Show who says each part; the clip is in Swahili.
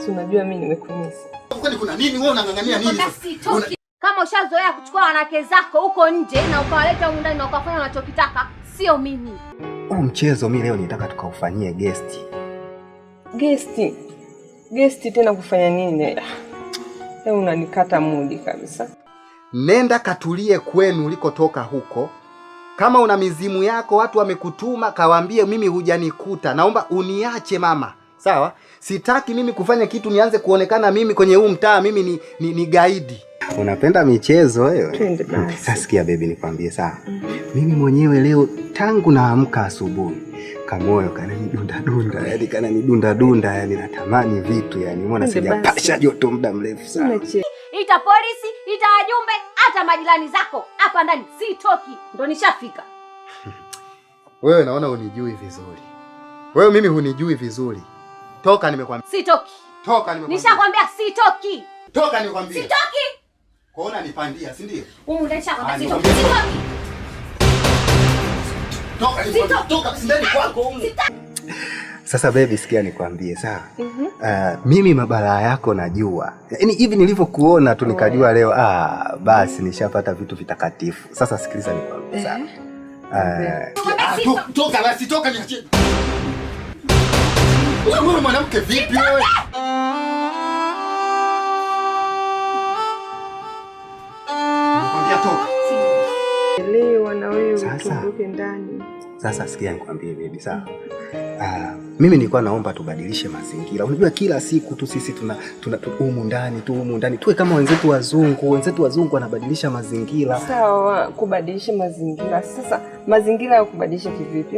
Speaker 1: Si unajua mimi nimekumisi.
Speaker 2: Kwani kuna nini wewe unang'ang'ania nini sasa?
Speaker 3: Sitoki. Kama ushazoea kuchukua wanawake zako huko nje na ukawaleta humu ndani na ukafanya unachokitaka, sio mimi.
Speaker 4: Huu mchezo mi leo nitaka tukaufanyie guest.
Speaker 1: Guest. Guest tena kufanya nini? Leo unanikata mudi kabisa.
Speaker 4: Nenda katulie kwenu ulikotoka huko. Kama una mizimu yako watu wamekutuma, kawaambie mimi hujanikuta, naomba uniache mama. Sawa? Sitaki mimi kufanya kitu nianze kuonekana mimi kwenye huu mtaa mimi ni gaidi. Unapenda michezo wewe?
Speaker 1: Twende basi.
Speaker 4: Sasa sikia baby, nikwambie sawa. Mimi mwenyewe leo tangu naamka asubuhi kamoyo kananidunda dunda, yani kananidunda dunda, yani natamani vitu yani, umeona
Speaker 1: Twende basi.
Speaker 4: sijapasha joto muda mrefu sana.
Speaker 1: Umeche.
Speaker 3: Ita polisi, ita wajumbe, hata majirani zako. Hapa ndani sitoki. Ndo nishafika.
Speaker 4: Wewe naona unijui vizuri. Wewe mimi hunijui vizuri. Toka nimekwambia.
Speaker 3: Sitoki.
Speaker 4: Toka nimekwambia.
Speaker 3: Nishakwambia sitoki.
Speaker 4: Toka nimekwambia.
Speaker 3: Sitoki.
Speaker 4: Kwaona nipandia, si ndio?
Speaker 3: Humu ndani nishakwambia
Speaker 4: Ah,
Speaker 3: sitoki.
Speaker 4: nikwambia.
Speaker 3: Sitoki.
Speaker 4: Toka nimekwambia.
Speaker 3: Sitoki.
Speaker 4: Toka sindani kwako humu. Sasa baby, sikia nikwambie, sawa? Mimi mabalaa yako najua. Yaani hivi nilivyokuona tu nikajua leo basi nishapata vitu vitakatifu. Sasa sikiliza nikwambie, sawa?
Speaker 2: Toka basi, toka niachie. Wewe mwanamke vipi wewe? Nikwambia toka.
Speaker 1: Elewa na wewe
Speaker 4: Sasa.
Speaker 1: utuondoke ndani.
Speaker 4: Sasa sikia nikwambie baby, sawa? Mimi nilikuwa naomba tubadilishe mazingira. Unajua kila siku tu sisi tuna humu ndani tu humu ndani. Tuwe kama wenzetu wazungu, wenzetu wazungu wanabadilisha mazingira.
Speaker 1: Sawa, kubadilisha mazingira. Sasa mazingira ya kubadilisha kivipi?